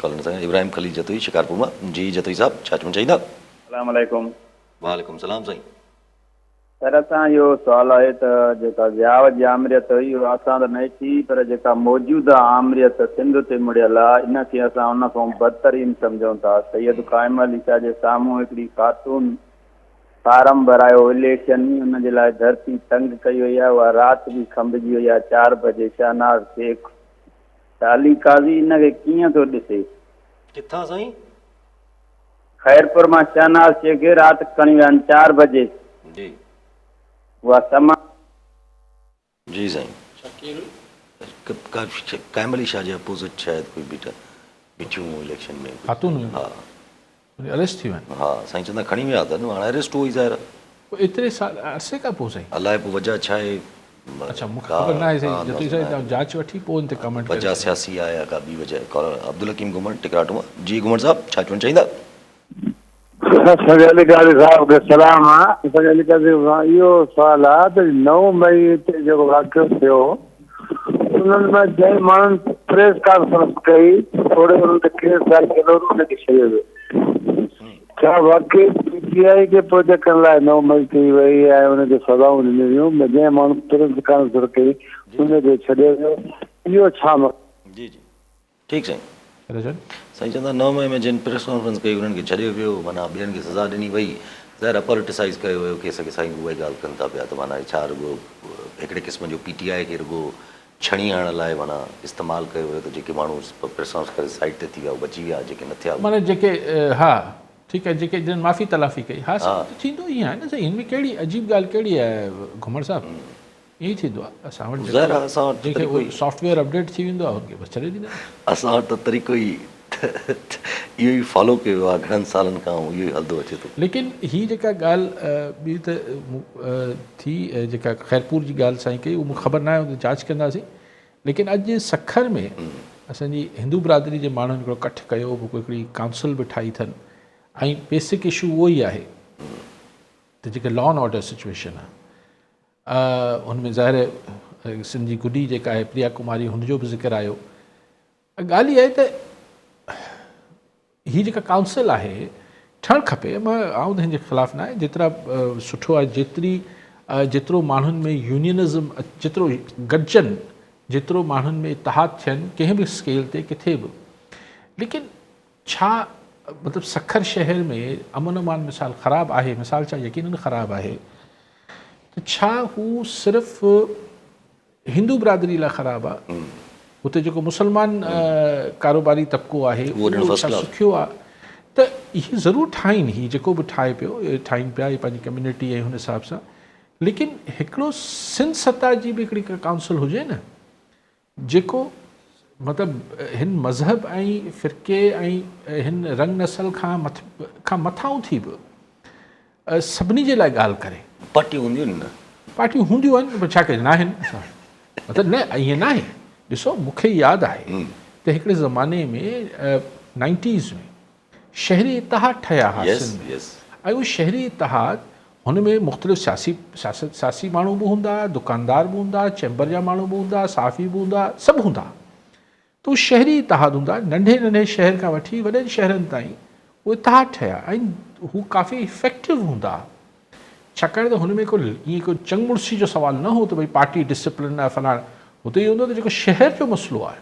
S1: ڪالر سان ابراهيم خليل جتوئي شڪارپور مان جي جتوئي صاحب ڇا چوڻ چاهيندا.
S4: السلام عليڪم.
S1: وعليڪم السلام سائين.
S4: سر اسان اهو سوال آهي ته جيڪا ضياء جي آمريت هئي اها اسان ته نه ڏٺي پر جيڪا موجوده آمريت سنڌ تي مڙهيل آهي ان کي اسان ان کان بدترين سمجهون ٿا سيد قائم علي شاهه جي سامهون هڪڙي خاتون فارم ڀرايو اليڪشن ان جي لاء ڌرتي تنگ ڪئي وئي آهي اها رات به کنڀجي وئي آهي چار بجي شهناز شيخ ته علي قاضي ان کي ڪيئن ٿو ڏسي.
S1: ڪٿان سائين؟
S4: خيرپور مان شهناز شيخ کي رات کڻي ويا آهن چار بجي.
S1: جي.
S4: اها سما.
S1: جي سائين.
S2: ڇا ڪير هئي؟
S1: قائم علي شاهه جي اپوزٽ شايد ڪوئي بيٺا بيٺيون هيون اليڪشن ۾.
S2: خاتون هيون؟
S1: ها.
S2: اريسٽ ٿي ويون
S1: آهن. ها سائين چوندا کڻي ويا اٿن هاڻ اريسٽ هو ئي ظاهر آهي.
S2: پوء ايتري سال عرصي کان پوء سائين.
S1: الائي پوء وجهه ڇا آهي
S2: اڇا مون کي خبر ناهي سائين جتوئي صاحب توهان جاچ وٺي پوء ان تي ڪمينٽ ڪري
S1: وجه سياسي آهي يا ڪا ٻي وجه آهي. ڪالر عبدالحڪيم گهمڻ ٽڪراٽو مان جي گهمڻ صاحب ڇا چوڻ چاهيندا؟
S5: سڄي علي قاضي صاحب کي سلام آ. سڄي علي قاضي کان اهو سوال آ ته 9 مئي تي جيڪو واقعو ٿيو انهن مان جنهن ماڻهن پريس ڪانفرنس ڪئي توڙي انهن تي ڪيس داخل ٿيو ته ان کي ڇڏيو ويو. ڇا واقعي پي ٽي آء کي پروٽيڪٽ ڪرڻ لاء 9 مئي ڪئي وئي ۽ ان کي سزائون ڏنيون ويون جنهن ماڻهو پريس ڪانفرنس ڪئي ان کي ڇڏيو ويو اهو ڇا مقصد.
S1: جي جي ٺيڪ سائين. سائين چوندا 9 مئي ۾ جن پريس ڪانفرنس ڪئي انهن کي ڇڏيو ويو معنيٰ ٻين کي سزا ڏني وئي ظاهر آهي پوليٽيسائيز ڪيو ويو ڪيس کي سائين اها ئي ڳالهه ڪن ٿا پيا ته معنيٰ ڇا رڳو هڪڙي قسم جو پي ٽي آء کي رڳو ڇڻي هڻڻ لاء معنيٰ استعمال ڪيو ويو ته جيڪي ماڻهو پريس ڪانفرنس ڪري سائيڊ تي ٿي ويا اهي بچي ويا جيڪي نه ٿيا اهي.
S2: معنيٰ جيڪي ها ٺيڪ آهي جيڪي جن معافي تلافي ڪئي ها سائين ته ٿيندو ائين آهي نه سائين هن ۾ ڪهڙي عجيب ڳالهه ڪهڙي آهي گهمڻ صاحب ائين ئي ٿيندو آهي اسان وٽ
S1: ظاهر آهي اسان وٽ
S2: جنهن کي سافٽ ويئر اپڊيٽ ٿي ويندو آهي ان کي بس ڇڏي ڏيندا آهن.
S1: اسان وٽ ته طريقو ئي اهو ئي فالو ڪيو ويو آهي گهڻن سالن کان اهو ئي هلندو اچي ٿو.
S2: ليڪن هي جيڪا ڳالهه ٻي ته ٿي جيڪا خيرپور جي ڳالهه سائين ڪئي اهو مونکي خبر ناهي ان تي جاچ ڪنداسين ليڪن اڄ سکر ۾ اسان جي هندو برادري جي ماڻهن هڪڙو ڪٺ ڪيو هڪ هڪڙي ڪائونسل به ٺاهي اٿن ۽ بيسڪ اشو اهو ئي آهي ته جيڪا لا اينڊ آرڊر سچويشن آهي ان ۾ ظاهر سنڌ جي گڊي جيڪا آهي پريا ڪماري هن جو به ذڪر آيو ڳالهه اها آهي ته هي جيڪا ڪائونسل آهي ٺهڻ کپي مان آئون ته هن جي خلاف نه آهيان جيترا سٺو آهي جيتري جيترو ماڻهن ۾ يونينزم جيترو گڏجن جيترو ماڻهن ۾ اتحاد ٿين ڪنهن به اسڪيل تي ڪٿي به ليڪن ڇا مطلب سکر شهر ۾ امن امان مثال خراب آهي مثال ڇا يقينن خراب آهي ته ڇا هو صرف هندو برادري لاء خراب آ هتي جيڪو مسلمان ڪاروباري طبقو آهي اهو ڇا سکيو آ ته هي ضرور ٺاهين هي جيڪو به ٺاهي پيو ٺاهين پيا هي پنهنجي ڪميونٽي ۽ هن حساب سان ليڪن هڪڙو سنڌ سطح جي به هڪڙي ڪائونسل هجي نه جيڪو مطلب هن مذهب ۽ فرقي ۽ هن رنگ نسل کان کان مٿانهون ٿي به سڀني جي لاء ڳالهه ڪري.
S1: پارٽيون هونديون آهن نه.
S2: پارٽيون هونديون آهن پر ڇا ڪجي ناهن مطلب نه ائين ناهي ڏسو مون کي ياد آهي ته هڪڙي زماني ۾ نائنٽيز ۾ شهري اتحاد ٺهيا هئا سنڌ ۾ ۽ اهو شهري اتحاد هن ۾ مختلف سياسي سياست سياسي ماڻهو به هوندا دڪاندار به هوندا چيمبر جا ماڻهو به هوندا صحافي به هوندا سڀ هوندا ته اهي شهري اتحاد هوندا، ننڍي ننڍي شهر کان وٺي وڏن شهرن تائين اهي اتحاد ٺهيا ۽ هو ڪافي افيڪٽو هوندا ها ڇاڪاڻ ته هن ۾ ڪو ائين ڪو چڱ مڙسي جو سوال نه هو ته ڀئي پارٽي ڊسپلن آهي فلاڻ هتي اهو هوندو ته جيڪو شهر جو مسئلو آهي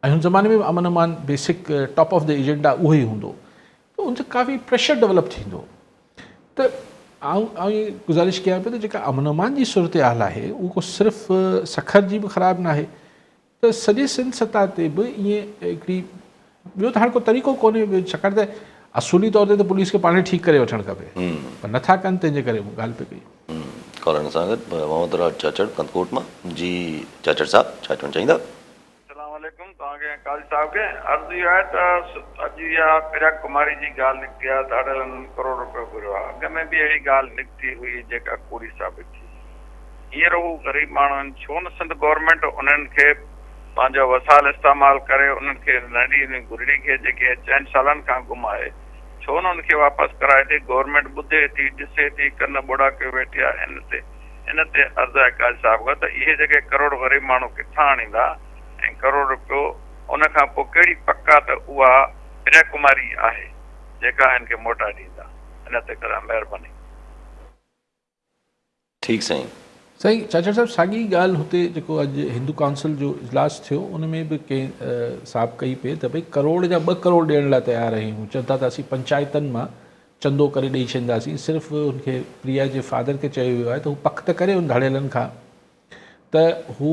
S2: ۽ هن زماني ۾ به امن امان basic top of the agenda اهو ئي هوندو ته ان سان ڪافي پريشر ڊولپ ٿيندو ته آئون آئون اهي گذارش ڪيان پيو ته جيڪا امن امان جي صورتحال آهي اهو ڪو صرف سکر جي به خراب ناهي ته سڄي سنڌ سطح تي به ائين هڪڙي ٻيو ته هاڻي ڪو طريقو ڪونهي ڇاڪاڻ ته اصولي طور تي ته پوليس کي پاڻ ٺيڪ ڪري وٺڻ کپي پر نٿا ڪن تنهن جي ڪري مون ڳالهه پئي ڪئي.
S1: ڪالرن سان گڏ محمد راج چاچڙ ڪنڌڪوٽ مان جي چاچڙ صاحب ڇا چوڻ چاهيندا؟
S6: السلام عليڪم توهان کي ۽ قاضي صاحب کي عرض اهو آهي ته اڄ اها پريا ڪماري جي ڳالهه نڪتي آهي ڌاڙيلن ڪروڙ رپيو گهريو آهي اڳ ۾ به اهڙي ڳالهه نڪتي هئي جيڪا ڪوڙي ثابت ٿي هينئر هو غريب ماڻهو آهن ڇو نه سنڌ گورنمينٽ انهن کي پنهنجو وسائل استعمال ڪري انهن کي ننڍي گهرڙي کي جيڪي چئن سالن کان گم آهي ڇو نه ان کي واپس ڪرائي ٿي گورنمينٽ ٻڌي ٿي ڏسي ٿي ڪن ٻوڙا ڪيو ويٺي آهي ان تي ان تي عرض آهي قاضي صاحب کان ته اهي جيڪي ڪروڙ غريب ماڻهو ڪٿان آڻيندا ۽ ڪروڙ رپيو ان کان پوء ڪهڙي پڪ آ ته اها پريا ڪماري آهي جيڪا هن کي موٽائي ڏيندا ان تي ڪرا مهرباني.
S1: ٺيڪ سائين.
S2: سائين چاچڙ صاحب ساڳي ڳالهه هتي جيڪو اڄ هندو ڪائونسل جو اجلاس ٿيو ان ۾ به ڪنهن صاحب ڪئي پئي ته ڀئي ڪروڙ جا ٻه ڪروڙ ڏيڻ لاء تيار آهيون چون ٿا ته اسين پنچائتن مان چندو ڪري ڏئي ڇڏينداسين صرف هن کي پريا جي فادر کي چيو ويو آهي ته هو پڪ ته ڪري ان ڌاڙيلن کان ته هو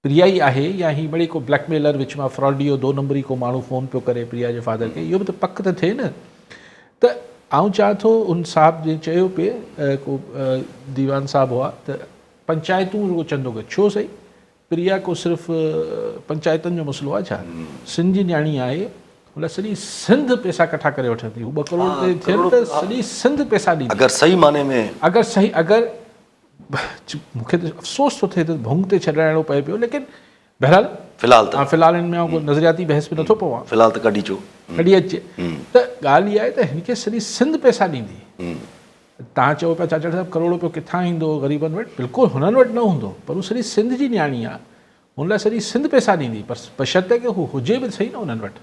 S2: پريا ئي آهي يا هي مڙئي ڪو بليڪ ميلر وچ مان فراڊيو دو نمبري ڪو ماڻهو فون پيو ڪري پريا جي فادر کي اهو به ته پڪ ته ٿئي نه ته آئون چاهان ٿو ان صاحب جنهن چيو پئي ڪو ديوان صاحب هئا ته پنچائتون رڳو چندو ڪري ڇو سهي پريا ڪو صرف پنچائتن جو مسئلو آهي ڇا؟ سنڌ جي نياڻي آهي، هن لاء سڄي سنڌ پئسا ڪٺا ڪري وٺندي. هو ٻه ڪروڙ تي ٿين ته سڄي سنڌ پئسا ڏيندي.
S1: اگر صحيح معني ۾.
S2: اگر صحيح اگر مون کي ته افسوس ٿو ٿئي ته ڀونگ تي ڇڏائڻو پئي پيو ليڪن بهرحال
S1: في الحال ته
S2: في الحال هن ۾ آئون ڪو نظرياتي بحث ۾ نٿو پوان.
S1: في الحال ته ڪڍي اچو.
S2: ڪڍي اچجي ته ڳالهه اها آهي ته هن کي سڄي سنڌ پئسا ڏيندي. توهان چئو پيا چاچڙ صاحب ڪروڙ روپيو ڪٿان ايندو غريبن وٽ بلڪل هنن وٽ نه هوندو پر هو سڄي سنڌ جي نياڻي آهي هن لاء سڄي سنڌ پئسا ڏيندي پر بشرطيڪ هو هجي به صحيح نه انهن وٽ.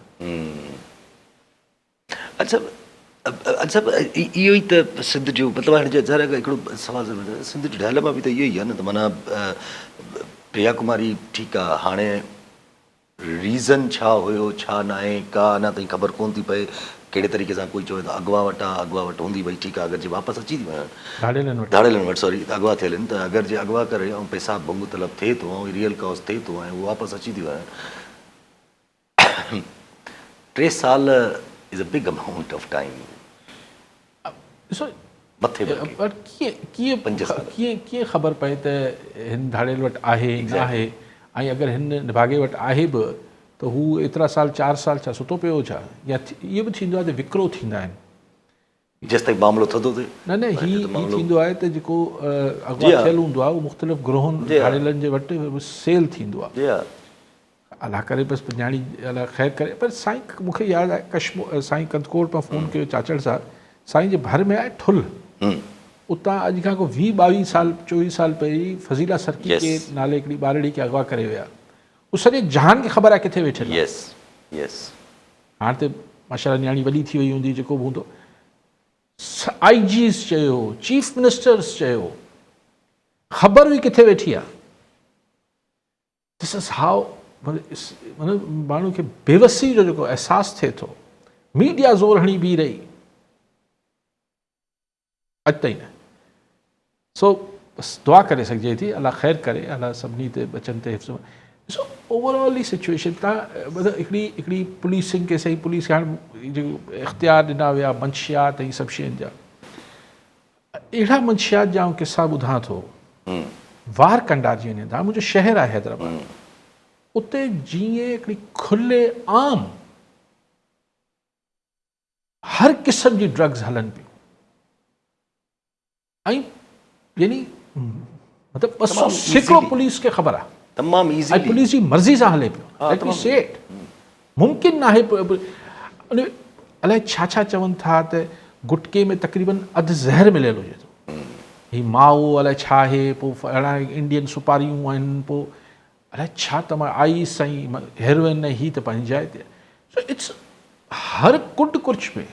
S1: اڇا اڇا اهو ئي ته سنڌ جو مطلب هاڻي ظاهر آهي هڪڙو سوال سنڌ جو ڊائلما به ته اهو ئي آهي نه ته معنيٰ پريا ڪماري ٺيڪ آهي هاڻي ريزن ڇا هيو ڇا ناهي ڪا اڃا تائين خبر ڪون ٿي پئي ڪهڙي طريقي سان ڪوئي چوي ٿو اغوا وٽ آ اغوا وٽ هوندي ڀئي ٺيڪ آ اگر جي واپس اچي ٿي وڃن
S2: ڌاڙيلن وٽ
S1: ڌاڙيلن وٽ سوري اغوا ٿيل آهن ته اگر جي اغوا ڪري ۽ پئسا ڀنگ طلب ٿئي ٿو ۽ ريئل ڪاز ٿئي ٿو ۽ هو واپس اچي ٿي وڃن ٽي سال is a big amount of time.
S2: ڏسو
S1: مٿي بلڪه
S2: پر ڪيئن ڪيئن
S1: پنج سال
S2: ڪيئن ڪيئن خبر پئي ته هن ڌاڙيل وٽ آهي نه آهي ۽ اگر هن نڀاڳي وٽ آهي به ته هو ايترا سال چار سال ڇا ستو پيو هو ڇا يا اهو به ٿيندو آهي ته وڪرو ٿيندا آهن
S1: جيستائين معاملو ٿڌو ٿئي
S2: نه نه هي هي ٿيندو آهي ته جيڪو اغوا ٿيل هوندو آهي اهو مختلف گروهن ڌاڙيلن جي وٽ سيل ٿيندو آهي
S1: جي ها
S2: الله ڪري بس نياڻي الله خير ڪري پر سائين مون کي ياد آهي ڪشمور سائين ڪنڌڪوٽ مان فون ڪيو چاچڙ صاحب سائين جي ڀر ۾ آهي ٺل اتان اڄ کان ڪو 20 22 سال 24 سال پهرين فضيلا سرڪي ڪي نالي هڪڙي ٻارڙي کي اغوا ڪري ويا اهو سڄي جهان کي خبر آهي ڪٿي ويٺل
S1: آهي يس يس
S2: هاڻ ته ماشاءالله نياڻي وڏي ٿي وئي هوندي جيڪو به هوندو آئي جيز چيو چيف منسٽرز چيو خبر هئي ڪٿي ويٺي آهي This is how مطلب ماڻهو کي بيوسي جو جيڪو احساس ٿئي ٿو ميڊيا زور هڻي بيهي رهي اڄ تائين نه سو بس دعا ڪري سگهجي ٿي الله خير ڪري الله سڀني تي بچن تي حفظ ڏسو اوور آل هي سچويشن تان مطلب هڪڙي هڪڙي پوليسنگ کي صحيح پوليس کي هاڻي جيڪو اختيار ڏنا ويا منشيات ۽ سڀ شين جا اهڙا منشيات جا آئون قصا ٻڌان ٿو وار ڪنڊارجي وڃن ٿا. منهنجو شهر آهي حيدرآباد اتي جيئن هڪڙي کلي عام هر قسم جي ڊرگز هلن پيون ۽ يعني مطلب 200% پوليس کي خبر آهي
S1: تمام ايزي
S2: ۽ پوليس جي مرضي سان هلي پيو ليٽ مي سي it ممڪن ناهي الائي ڇا ڇا چون ٿا ته گٽڪي ۾ تقريبن اڌ زهر مليل هجي ٿو هي مائو الائي ڇا آهي پوء اهڙا انڊين سپاريون آهن پوء الائي ڇا تمام آئس ۽ هيروئن ۽ هي ته پنهنجي جاء تي سو it's هر ڪنڊ ڪڙڇ ۾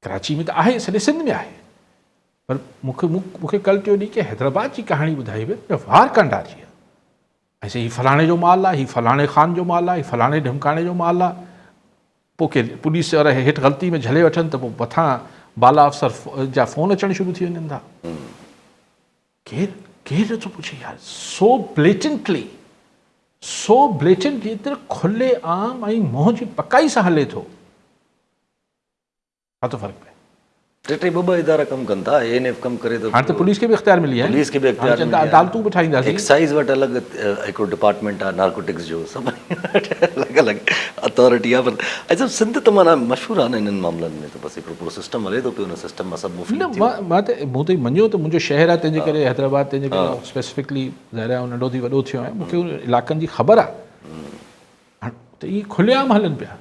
S2: ڪراچي ۾ ته آهي سڄي سنڌ ۾ آهي پر مونکي مونکي ڪل ٽيون ڏينهن ڪنهن حيدرآباد جي ڪهاڻي ٻڌائي وئي ته وار ڪنڊارجي آهي ۽ هي فلاڻي جو مال آهي هي فلاڻي خان جو مال آهي هي فلاڻي ڍمڪاڻي جو مال آهي پوء ڪي پوليس وارا هيٺ غلطي ۾ جهلي وٺن ته پوء مٿان بالا افسر جا فون اچڻ شروع ٿي وڃن ٿا ڪير ڪير نٿو پڇي يار سو بليٽنٽلي سو بليٽنٽلي ايتري کلي عام ۽ منهن جي پڪائي سان هلي ٿو ڇا ٿو فرق پئي.
S1: ٽي ٽي ٻه ٻه ادارا ڪم ڪن ٿا، اي اين ايف ڪم ڪري ٿو.
S2: هاڻي ته پوليس کي به اختيار ملي آهي.
S1: پوليس کي به اختيار
S2: ملي آهي. عدالتون به ٺاهينداسين.
S1: ايڪسائيز وٽ الڳ هڪڙو ڊپارٽمينٽ آهي نارڪوٽڪس جو، سڀني وٽ الڳ الڳ اٿارٽي آهي پر اڇا سنڌ ته معنيٰ مشهور آهي نه انهن معاملن ۾ ته بس هڪڙو پورو سسٽم هلي ٿو پيو ان سسٽم مان سڀ مفيد
S2: ٿيو. نه مان ته مون ته مڃيو ته منهنجو شهر آهي تنهن جي ڪري حيدرآباد تنهن جي ڪري اسپيسفڪلي ظاهر آهي آئون ننڍو ٿي وڏو ٿيو آهيان مون کي انهن علائقن جي خبر آهي. هاڻي ته اهي کلي عام هلن پيا.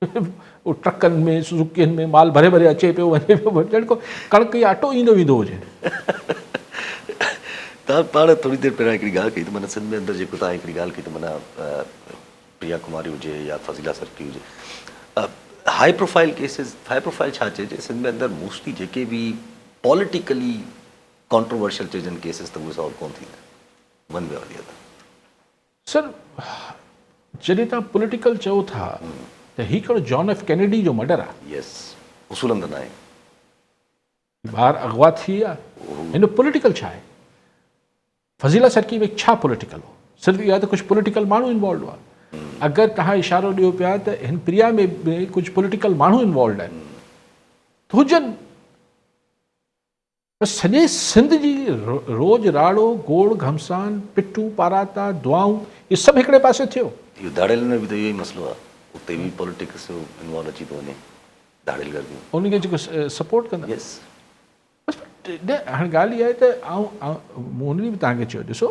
S2: اهو ٽرڪن ۾ سوزوڪين ۾ مال ڀري ڀري اچي پيو وڃي پيو ڄڻ ڪو ڪڻڪ يا اٽو ايندو ويندو هجي.
S1: توهان پاڻ ٿوري دير پهريان هڪڙي ڳالهه ڪئي ته معنيٰ سنڌ ۾ اندر جيڪو توهان هڪڙي ڳالهه ڪئي ته معنيٰ پريا ڪماري هجي يا فضيلا سرڪي هجي high profile cases high profile ڇا چئجي سنڌ ۾ اندر موسٽلي جيڪي به پوليٽيڪلي ڪانٽروورشل چئجن ڪيسز ته اهي سالو ڪونه ٿيندا one way or the other.
S2: Sir جڏهن توهان پوليٽيڪل چئو ٿا ته هي ڪهڙو جان ايف ڪينيڊي جو مرڊر آ.
S1: يس اصولن ته ناهي.
S2: ٻار اغوا ٿي آ هن ۾ پوليٽيڪل ڇا آهي؟ فضيلا سرڪي ۾ ڇا پوليٽيڪل هو؟ صرف اها ته ڪجهه پوليٽيڪل ماڻهو انوالوڊ هئا. اگر توهان اشارو ڏيو پيا ته هن پريا ۾ به ڪجهه پوليٽيڪل ماڻهو انوالوڊ آهن ته هجن. پر سڄي سنڌ جي روڄ راڙو، گوڙ گهمسان، پٽون پاراتا، دعائون اهي سڀ هڪڙي پاسي ٿيو.
S1: اهو ڌاڙيلن ۾ به ته اهو ئي مسئلو آهي. اتي به پوليٽڪس جو انوالو اچي ٿو وڃي ڌاڙيل گرديون.
S2: انهن کي جيڪو سپورٽ ڪندا.
S1: يس.
S2: بس نه هاڻي ڳالهه اها آهي ته آئون مون ان ڏينهن به توهان کي چيو ڏسو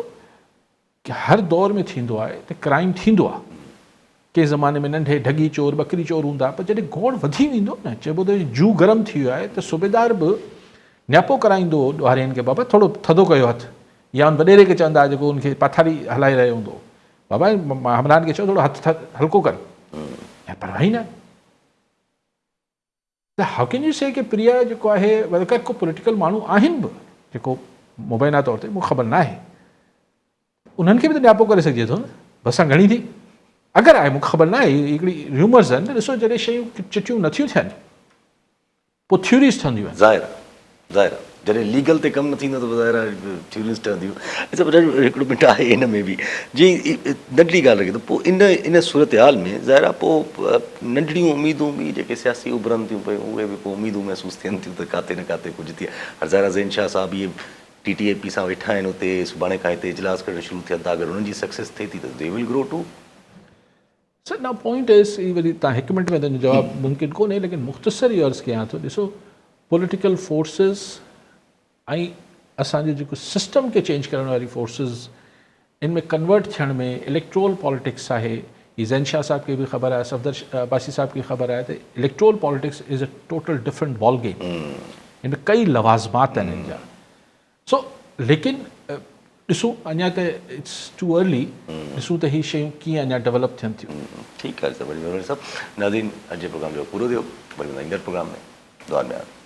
S2: هر دور ۾ ٿيندو آهي ته ڪرائيم ٿيندو آهي. ڪنهن زماني ۾ ننڍي ڍڳي چور ٻڪري چور هوندا پر جڏهن گوڙ وڌي ويندو نه چئبو ته جوء گرم ٿي ويو آهي ته صوبيدار به نياپو ڪرائيندو هو ڏوهارين کي بابا ٿورو ٿڌو ڪيو هٿ يا ان وڏيري کي چوندا هئا جيڪو ان کي پاٿاري هلائي رهيو هوندو هو بابا همراهن کي چئو ٿورو هٿ هلڪو ڪر يار پرواهه ئي ناهي. ته how can you سي ڪي پريا جيڪو آهي بلڪه ڪو پوليٽيڪل ماڻهو آهن به جيڪو مبينا طور تي مونکي خبر ناهي انهن کي به ته نياپو ڪري سگهجي ٿو نه بس سان گهڻي ٿي اگر آهي مونکي خبر ناهي هڪڙي ريومرز آهن ڏسو جڏهن شيون چٽيون نٿيون ٿين پوء ٿيوريز ٺهنديون آهن
S1: ظاهر ظاهر آهي جڏهن ليگل تي ڪم نه ٿيندو ته ظاهر آهي ٿيوريز ٺهنديون. اڇا پر هڪڙو منٽ آهي ان ۾ به جي ننڍڙي ڳالهه رکي ته پوء ان ان صورتحال ۾ ظاهر آهي پوء ننڍڙيون اميدون به جيڪي سياسي اڀرن ٿيون پيون اهي به پوء اميدون محسوس ٿين ٿيون ته ڪاٿي نه ڪاٿي ڪجهه ٿئي هاڻي ظاهر آهي زين شاهه صاحب اهي ٽي ٽي اي پي سان ويٺا آهن اتي سڀاڻي کان هتي اجلاس ڪرڻ شروع ٿين ٿا اگر انهن جي سڪسيس ٿئي ٿي ته the will grow too.
S2: Sir now point is هي وري تان هڪ منٽ ۾ تنهنجو جواب ممڪن ڪونهي ليڪن مختصر اهو عرض ڪيان ٿو ڏسو پوليٽيڪل فورسز ۽ اسان جو جيڪو سسٽم کي چينج ڪرڻ واري فورسز ان ۾ ڪنورٽ ٿيڻ ۾ اليڪٽرول پاليٽڪس آهي هي زين شاهه صاحب کي به خبر آهي صفدر عباسي صاحب کي خبر آهي ته electoral politics is a total different ball game ان ۾ ڪئي لوازمات آهن ان جا سو ليڪن ڏسون اڃا ته it's two early ڏسون ته هي شيون ڪيئن اڃا ڊولپ ٿين ٿيون.
S1: ٺيڪ آهي سر وڏي مهرباني صاحب. ناظرين اڄ جي پروگرام جو پورو ٿيو وري ملندا ايندڙ پروگرام ۾ دعائن ۾ ياد.